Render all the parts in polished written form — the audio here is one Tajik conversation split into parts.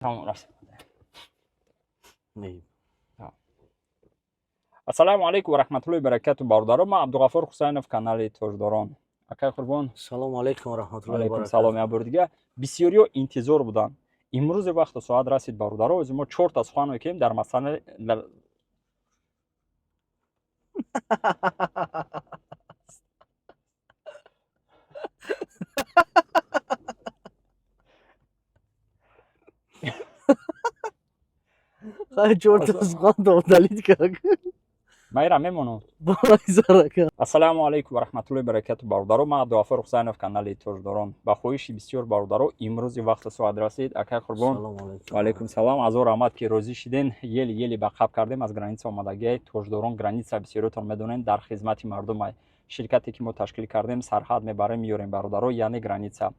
Тамом, рафт. Ассалому алайкум ва раҳматуллоҳи баракату, бародаро. Ман Абдуғаффор Ҳусайнов, канали Тоҷдорон. Акай Қурбон. Салому алайкум ва раҳматуллоҳи алайкум баракату. Салом. Я бор дига бисёриё интизор буданд. Имрӯзи вақту соат расид, бародаро. Ози мо чорта сухан мекунем дар масъала дар Хай, чорта сухан удалить как. Майра мемонам. Балай. Ассалому алайкум ва раҳматуллоҳи баракату, бародаро. Ман Абдуғаффор Ҳусайнов, канали Тоҷдорон. Ба хоҳиши бисёр бародаро имрӯзи вақту соат расид. Акай Қурбон. Салому алайкум. Ва алайкум салом. Азор раҳмат, ки розӣ шиден. Ели ели ба қаб кардем, аз граница омадагиай. Тоҷдорон граница, бисёриётон медонед, дар хизмати мардум. Ширкате ки мо ташкил кардем, сарҳад мебарем, меёрем, бародаро, яъне граница.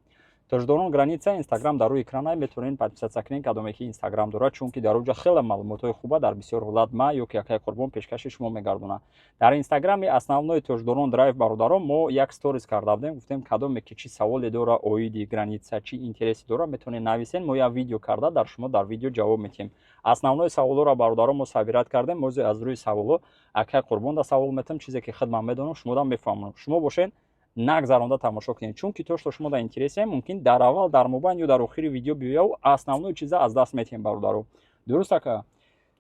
Тоҷдорон граница, Инстаграм дар рӯи экрана, метавонед подписаться кунед, кадоме ки Инстаграм дорад, чунки дар оҷа хеле маълумотҳои хуба дар бисёр ҳолат ма ё ки акай Қурбон пешкаши шумо мегардонад. Дар Инстаграми основной Тоҷдорон драйв, бародаро, мо як сторис карда будем, гуфтем, кадоме ки чӣ саволе дора оиди граница, чӣ интересе дора, метавонед нависен, мо як видео карда дар шумо дар видео ҷавоб метиҳем. Основной саволҳоро, бародаро, мо собирать кардем. Мози аз рӯи саволҳо акай Қурбон да савол метам, чизе ки худ ман медонам, шумодам мефаҳмонам. Шумо бошед, нагзаронда тамошо кунед, чунки то что шумо дар интересе, мумкин дар аввал, дар мобайн ё дар охири видео биёяу основной чиза аз даст метиҳем, бародаро. Дуруст, ака?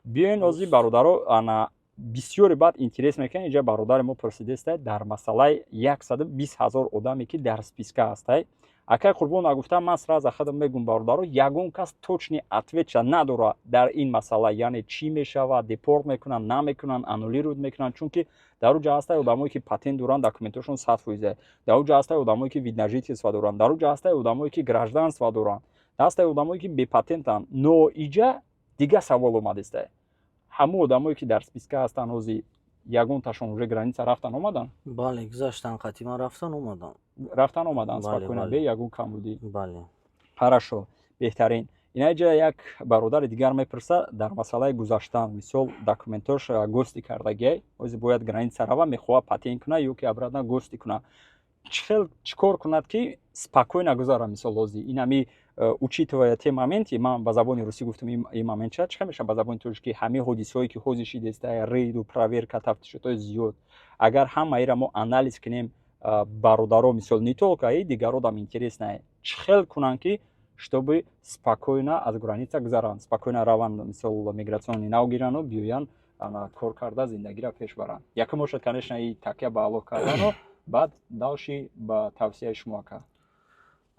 Биёен ози, бародаро, ана бисёре баъд интерес мекунед. Инҷа бародари мо пурсидеста дар масъалаи 120 000 одаме, ки дар списка ҳастай. Акай Қурбон гуфтам, ман сразу худам мегум, бародаро, ягон кас точный ответ ша надора дар ин масъала, яъне чӣ мешавад, депорт мекунанд, намекунанд, аннулировать мекунанд, чунки дар уҷа ҳастай одамое ки патент доранд, документошон 100%, дар уҷа ҳастай одамое ки вид на жительство доранд, дар уҷа ҳастай одамое ки гражданство доранд, ҳастай одамое ки бепатентанд. Но иҷа дига савол омадеста: ҳамун одамое ки дар списка ҳастанд, ҳози ягонташон уже граница рафтан омадан? Бале, гузаштан, қатима рафтан омадан. Рафтан омадан? Бале, спокойно, бале. бе ягон камбудӣ? Бале. Хорошо, беҳтарин. Инаҷа як бародари дигар мепурсад дар масъалаи гузаштан. Мисол, документош гости кардагиай, ози бояд граница рава, мехоҳад патент кунад ё ки обратно гости кунад. Чӣ хел, чӣ кор кунад, ки спокойно гузара? Мисол, ҳози инами учитывая те моменти, ман ба забони русӣ гуфтам, ин момент ча чӣ хел мешавад ба забони тоҷикӣ, ҳамаи ҳодисаҳое ки ҳозир шидеста, рейду проверка, тафтишотҳои зиёд, агар ҳамаира мо анализ кунем, бародаро, мисол, не только и дигаро дам интересно, чӣ хел кунанд, ки чтобы спокойно аз граница гузаранд, спокойно раванд, мисол, миграционный нав гирану биёянд, ана, кор карда, зиндагиро пеш баранд? Якум бошад, конечно, и такя ба Аллоҳ кардану баъд дальше ба тавсияи шумо, ака.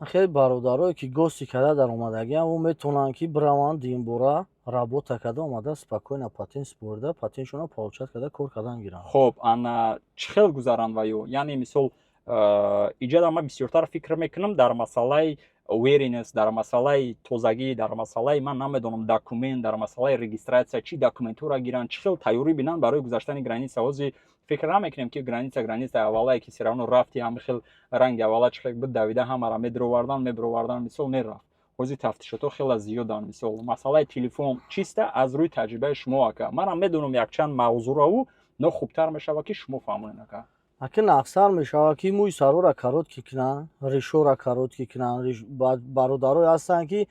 Хеле бародарое ки гости карда дар омадагиам, ӯ метавонанд ки бираванд, димбора работа карда омада, спокойно патент супорида, патентшонро получать карда, кор кардан гиранд. Хоб, ана чӣ хел гузаранд ва ё, яъне, мисол, иҷода ман бисёртар фикр мекунам дар масъалаи уверенность, дар масъалаи тозагӣ, дар масъалаи, ман намедонам, документ, дар масъалаи регистрация, чӣ документҳоро гиранд, чӣ хел тайёрӣ бинанд барои гузаштани граница. Ҳозир фикр намекунем, ки граница аввалае ки всё равно рафти, ҳами хел ранги аввала чӣ хел буд, давида ҳамаро медировардан, мебировардан, мисол, мерафт. Ҳозир тафтишотҳо хеле зиёданд. Мисол, масъалаи телефон чиста, аз рӯи таҷрибаи шумо, ака. Манам медонам якчанд мавзӯъраву, но хубтар мешавад, ки шумо фаҳмонед, ака. Акин аксар мешавад, ки мӯи сарора короткий кунанд, ришора короткий кунанд. Бародарое ҳастанд, ки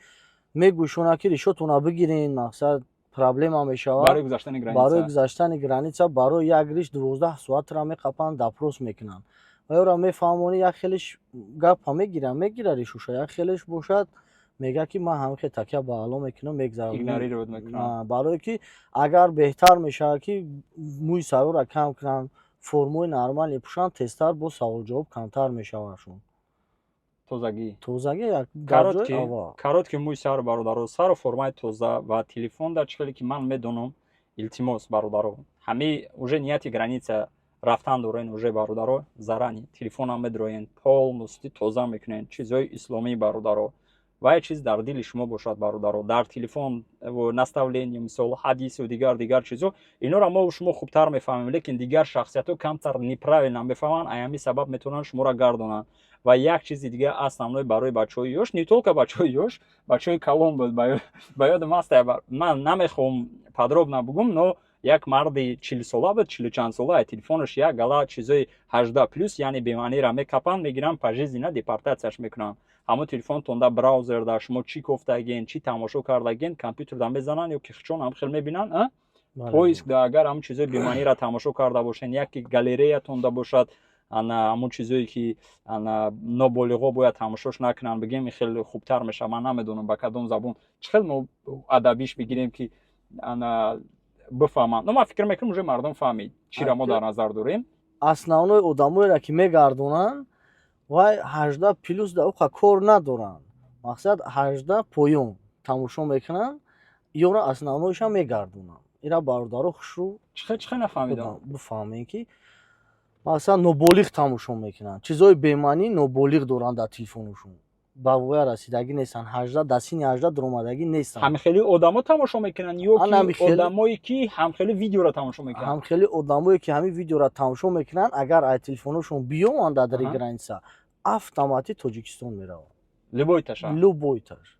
мегӯшонанд, ки ришотона бигирен, мақсад, проблема мешавад. Барои гузаштани барои граница. Гузаштани граница барои як риш 12 соатра меқапанд, допрос мекунанд ва ёро мефаҳмонӣ. Як хелеш гапа мегиранд, мегира ришуша, як хелеш бошад, мегӯяд, ки ман ҳамихе такя ба Алло мекунам, мегзарам. Игнорировать мекунанд. Барое ки агар беҳтар мешавад, ки мӯи сарора кам кунанд, формои нормале пӯшанд, тезтар бо саволҷавоб камтар мешавадшон. Тозагӣ. Тозагӣ як дар ҷои короткий аввал. Короткий мӯи сар, бародаро, сару формаи тоза ва телефон дар чӣ хеле ки ман медонам. Илтимос, бародаро, ҳамаи уже нияти граница рафтан дорен, уже, бародаро, заранее телефонам медроен, полностью тоза мекунен, чизҳои исломӣ, бародаро, ва як чиз дар дили шумо бошад, бародаро, дар телефон наставление, мисол, ҳадису дигар дигар чизо, инора мо шумо хубтар мефаҳмем, лекин дигар шахсиятҳо камтар неправильно мефаҳманд, аями сабаб метавонанд шуморо гардонанд. Ва як чизи дига основной барои бачаҳои ёш, не только бачаҳои ёш, бачаҳои калон буд, ба ёдам аст, ман намехоҳам подробно бугум, но як марди 40-сола буд, чилу чанд сола, телефонаш як гала чизои 18+, яъне бемаънира мекапанд, мегиранд, пожизненно депортатсияш мекунанд. Ҳамон телефонтонда, браузерда шумо чӣ кофтагин, чӣ тамошо кардагин, компютерда мезананд ё ки хичон ҳам хел мебинанд. Поиск да агар ҳамон чизои бемаъниро тамошо карда бошен, яке галереятонда бошад, ана ҳамон чизое ки ана ноболиғо бояд тамошош накунанд, бигем, хеле хубтар мешавад. Ман намедонам, ба кадом забон, чӣ хел мо адабиш бигирем, ки ана бифаҳманд. Но ман фикр мекунам, уже мардум фаҳмид, чиро мо дар назар дорем. Основной одамоеро ки мегардонанд, вай 18+ да уқа кор надоранд. Мақсад, 18 поён тамошо мекунанд, ёра основной ша мегардонанд. Ира бародаро хушрӯ. Чӣ хел нафаҳмидам. Бифаҳмем, ки масалан ноболиғ тамошо мекунанд, чизҳои бемаънӣ ноболиғ доранд дар телефонашон, ба воя расидагӣ нестанд, 18, дар синни 18 дуромадагӣ нестанд. Ҳамхели одамо тамошо мекунанд ё ки одамое ки ҳамхели видеоро тамошо мекунанд? Ҳамхели одамое ки ҳамин видеоро тамошо мекунанд, агар ай телефоношон биёманд дар дари граница, автоматик Тоҷикистон мераванд. Любой таша? Любой таш.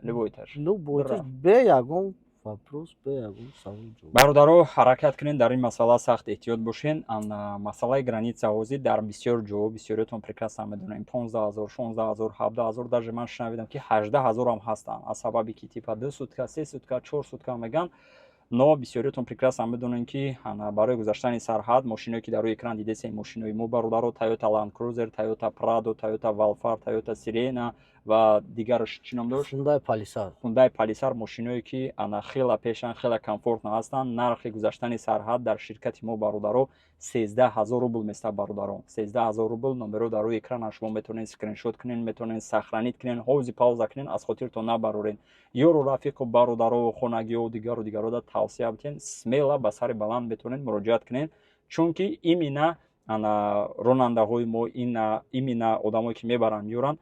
Любой таш. Любой таш, бе ягон вопрос, бе ягон савол ҷавоб. Бародаро, ҳаракат кунед, дар ин масъала сахт эҳтиёт бошен. Масъалаи граница ҳозир дар бисёр ҷо, бисёриятон прекрасно медонем, 15 000, 16 000, 17 000, даже ман шунавидам, ки 18 000-ам ҳастанд, аз сабаби ки типа 2 сутка, 3 сутка, 4 сутка меган. Но бисёриятон прекрасно медонем, ки барои гузаштани сарҳад мошиное ки дар рӯи экран дидесем, мошинои мо, бародаро, Тойота Ланд Крузер, Тойота Прадо, Тойота Валфар, Тойота Сирена ва дигараш чӣ ном дошт? Хундай Палисад. Хундай Палисар, мошиное ки ана хела пешан, хела комфортно ҳастанд. Нархи гузаштани сарҳад дар ширкати мо, бародаро, 13 000 рубл места. Бародаро, 13 000 рубл. Номеро дар рӯи экрана, шумо метавонед скриншот кунед, метавонед сохранить кунед, ҳози пауза кунед, аз хотиртон набароред, ёру рафиқу бародаро, хонагиҳо, дигару дигарода тавсия битен. Смело, ба сари баланд метавонед муроҷиат кунед, чунки именно ана ронандаҳои мо, именно одамое ки мебаранд, меёранд,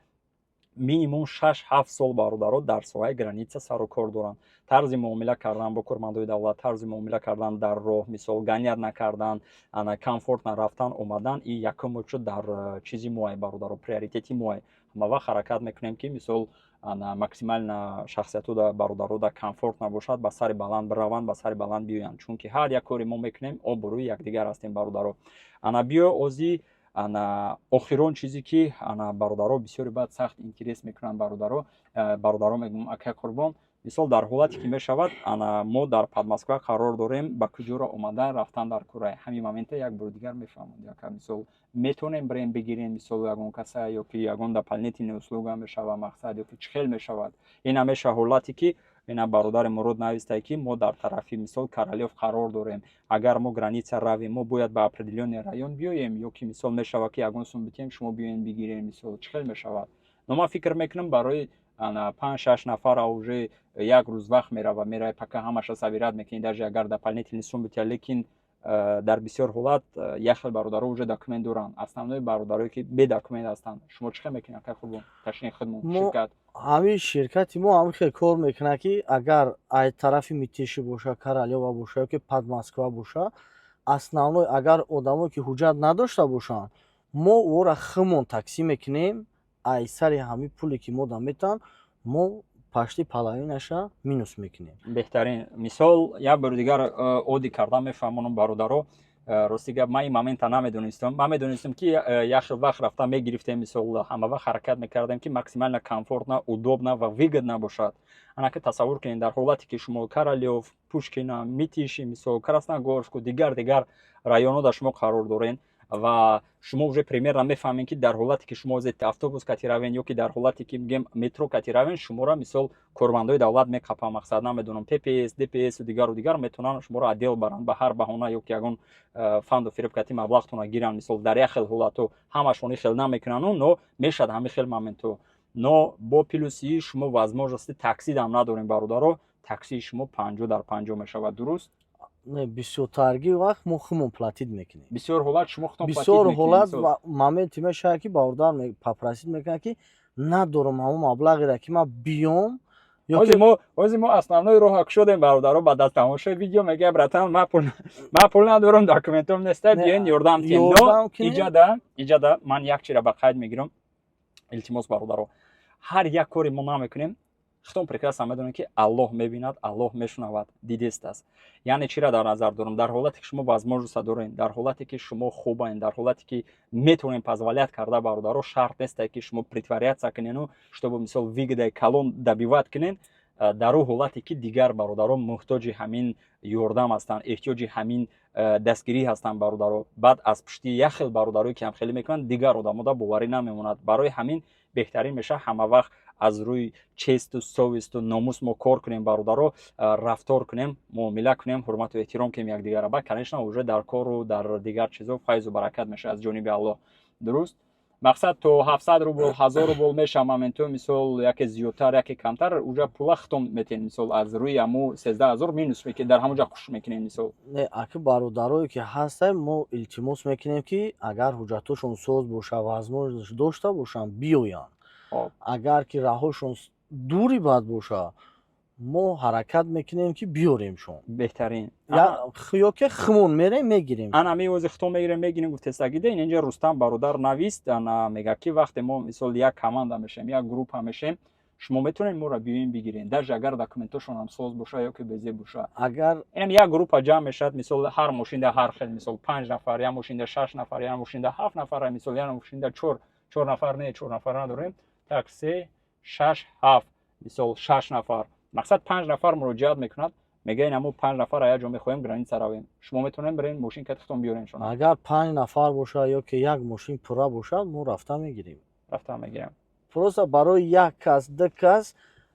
минимум 6-7 сол, бародаро, дар соҳаи граница сару кор доранд. Тарзи муомила кардан бо кормандои давлат, тарзи муомила кардан дар роҳ, мисол, гонять накардан, ана комфортно рафтан омадан, и якум шуд дар чизи моай, бародаро, приоритети моай. Ҳама вақт ҳаракат мекунем, ки мисол ана максимально шахсияту бародарода комфорт набошад, ба сари баланд бираванд, ба сари баланд биёянд, чунки ҳар як кори мо мекунем, обрӯи якдигар ҳастем, бародаро. Ана биё, озӣ ана охирон чизе ки ана бародаро бисёри баъд сахт интерес мекунанд, бародаро, бародаро мегӯям, ака Қурбон, мисол, дар ҳолате ки мешавад, ана мо дар Подмосква қарор дорем, ба куҷоро омадан рафтан дар курай? Ҳамин момента як бори дигар мефаҳманд, яка мисол метавонем бирем бигирем, мисол, ягон каса ё ки ягон дополнительный услуга мешава, мақсад, ё ки чӣ хел мешавад? Ина меша ҳолате ки ина бародари Мурод навистае, ки мо дар тарафи, мисол, Королёв қарор дорем. Агар мо граница равем, мо бояд ба определённый район биёем ё ки, мисол, мешавад, ки ягон сум битем, шумо биёем бигирем? Мисол, чӣ хел мешавад? Но ман фикр мекунам, барои панҷ шаш нафара уже як рӯз вақт мерава, мерава, пока ҳамаша собирать мекунӣ, даже агар дополнительный сум битя. Лекин дар бисёр ҳолат як хел бародаро уже документ доранд. Основной бародарое ки бе документ ҳастанд, шумо чӣ хел мекунед, акай Қурбон, ташкили худмон, ширкат? Ҳамин ширкати мо ҳамин хел кор мекунад, ки агар ай тарафи Мытищи боша, Королёва боша ё ки Подмосква боша, основной агар одамое ки ҳуҷҷат надошта бошанд, мо ӯро худмон таксӣ мекунем. Ай сари ҳамин пуле ки мо да метаҳанд, мо почти половина ша минус мекунем. Беҳтарин. Мисол, як бори дигар оддӣ кардан мефаҳмонам, бародаро. Рости гап, ман ин момента намедонистам. Ман медонистам, ки як хел вақт рафта мегирифтем. Мисол, ҳама вақт ҳаракат мекардем, ки максимально комфортно, удобно ва выгодно бошад. Анака тасаввур кунед, дар ҳолате ки шумо Королёв, Пушкина, Мытищи, мисол, Красногорску, дигар дигар районҳо дар шумо қарор дорен ва шумо уже примерно мефаҳмед, ки дар ҳолате ки шумо автобус кати равен ё ки дар ҳолате ки мигем метро кати равен, шуморо, мисол, кормандои давлат меқапанд. Мақсад, намедонам, ППС, ДПС дигару дигар метавонанд шуморо отдел баранд ба ҳар баҳона ё ки ягон фанду фиреб кати маблағтона гиранд. Мисол, дар як хел ҳолатҳо, ҳамашон ин хел намекунанд, но мешавад ҳамин хел моментҳо. Но бо плюси шумо возможности таксидам надорем, бародаро. Таксии шумо 50 дар 50 мешавад, дуруст? Не, бисёртарги вақт мо худмон платить мекунем. Бисёр ҳолат шумо худтон? Бисёр ҳолат моменте мешавад, ки бародар попросить мекунад, ки надорам ҳамон маблағеро, ки ман биём. Ҳозир мо основной роҳа кушодем, бародаро. Баъд аз тамошои видео мегӯяд: «Братан, ман пул надорам, документом неста, биёен ёрдам кунем». Но иҷада ман як чира ба қайд мегирам. Илтимос, бародаро, ҳар як коре мо намекунем. Худтон прекрасно медонед, ки Аллоҳ мебинад, Аллоҳ мешунавад, дидестааст. Яъне чиро дар назар дорам? Дар ҳолате ки шумо возможность дорен, дар ҳолате ки шумо хубаен, дар ҳолате ки метавонем позволять карда, бародаро, шарт нестае, ки шумо притворяться кунену, чтобы, мисол, выгода и калон добивать кунен. Дар ӯ ҳолате ки дигар бародаро муҳтоҷи ҳамин ёрдам ҳастанд, эҳтиёҷи ҳамин дастгирӣ ҳастанд, бародаро, баъд аз пушти як хел бародарое ки ҳамхелӣ мекунанд, дигар одамода боварӣ намемонад. Барои ҳамин беҳтарин мешавад, ҳама вақт аз рӯи честь у совесть у номус мо кор кунем, бародаро, рафтор кунем, муомила кунем, ҳурмату эҳтиром кунем якдигарро. Баъд, конечно, уже дар кору дар дигар чизо файзу баракат мешавад аз ҷониби Аллоҳ. Дуруст, мақсад то 700 рубл, 1000 рубл мешавад моменту, мисол, яке зиёдтар, яке камтар, уже пула хитом метен, мисол, аз рӯи ҳаму 13 000 минус мекунед, дар ҳамон ҷа хуш мекунем, мисол. Не, аки бародарое ки ҳастем, мо илтимос мекунем, ки агар ҳуҷҷатҳошон соз боша, возможность дошта бошанд, биёянд. Агар ки раҳошон дури бад боша, мо ҳаракат мекунем, ки биёремшон. Беҳтарин. Ё ки химон мерем, мегирем. Ана мевози хитом мегирем, мегирем, гуфтестагида. Ин инҷа Рустам бародар навист, ана мега, ки вақте мо, мисол, як команда мешем, як группа мешем, шумо метавонед моро биёем бигирем, даже агар документошон ҳам соз боша ё ки безеб боша? Агар Инам як группа ҷамъ мешавад, мисол, ҳар мошинда ҳар хел, мисол, панҷ нафар, як мошинда шаш нафар, як мошинда ҳафт нафар, мисол, як мошинда чор нафар. Не, чор нафар надорем. Так, се, шаш, ҳафт, мисол, шаш нафар. Мақсад, панҷ нафар муроҷиат мекунад, мега, ин ҳамо панҷ нафар як ҷо мехоҳем граница равем, шумо метавонем бирем, мошин катихтон биёрем шумо? Агар панҷ нафар боша ё ки як мошин пурра бошад, мо рафта мегирем. Рафта мегирем. Просто барои як кас, ду кас,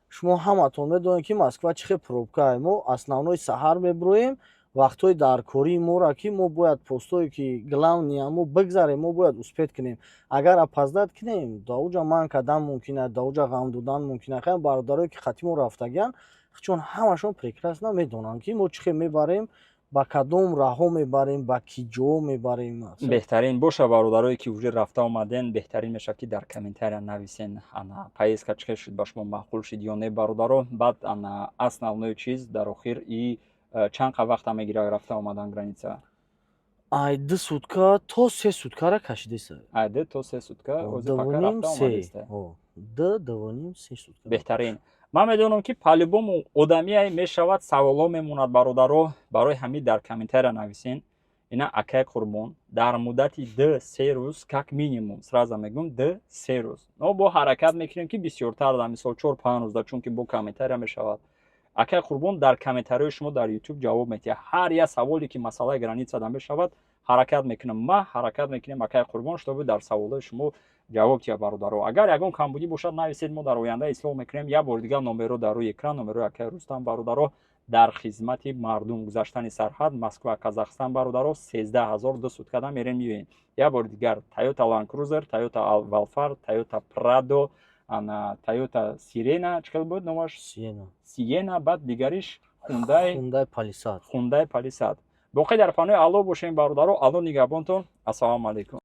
шумо ҳаматон медонед, ки Москва чӣ хел пробка е. Мо основной саҳар мебироем, вақтҳои даркории моро, ки мо бояд постое ки главный мо бигзарем, мо бояд успеть кунем. Агар опоздать кунем, даоҷа манъ кардан мумкин аст, даоҷа ғам додан мумкин аст. Хеле бародарое ки хати мо рафтагианд, чун ҳамашон прекрасно медонанд, ки мо чӣ хел мебарем, ба кадом раҳҳо мебарем, ба ки ҷо мебарем. Беҳтарин боша. Бародарое ки уже рафта омаден, беҳтарин мешавад, ки дар комментария нависен, ана поездка чӣ хел шуд, ба шумо маъқул шуд ё не, бародаро. Баъд ана основной чиз дар охир и чанд қа вақта мегирад рафта омадан граница? Ай 2 сутка то 3 суткара кашидеса. Ай 2 то 3 сутка ози пока рафта омадеста. Ду, дувним, се сутка. Беҳтарин. Ман медонам, ки по-любому одамие мешавад, саволҳо мемонад, бародаро. Барои ҳамин дар комментария нависен. Ина акай Қурбон дар муддати 2-3 рӯз, как минимум, сразу мегӯм, 2-3 рӯз, но бо ҳаракат мекунем, ки бисёртар, дар мисол, 4-5 рӯзда, чунки бо комментария мешавад. Акай Қурбон дар комментариҳои шумо дар Ютуб ҷавоб медиҳад ҳар як саволе, ки масъалаи граница да мешавад. Ҳаракат мекунам, ма ҳаракат мекунем, акай Қурбон, чтобы дар саволҳои шумо ҷавоб диҳад. Бародаро, агар ягон камбудӣ бошад, нависед, мо дар оянда ислоҳ мекунем. Як бори дигар номеро дар рӯи экран, номерои акай Рустам. Бародаро, дар хизмати мардум, гузаштани сарҳад Москва, Казахстан, бародаро, 13 000, 2 суткада мерем, меоем. Як бори дигар: Тойота Ланд Крузер, Тойота Валфар, Тойота Прадо, ана Тойота Сирена, чӣ хел буд номаш? Сиена. Сиена. Баъд дигариш Хундай. Хундай Палисад. Хундай Палисад. Боқӣ дар паноҳи Аллоҳ бошем, бародаро. Аллоҳ нигаҳбонтон. Ассалому алайкум.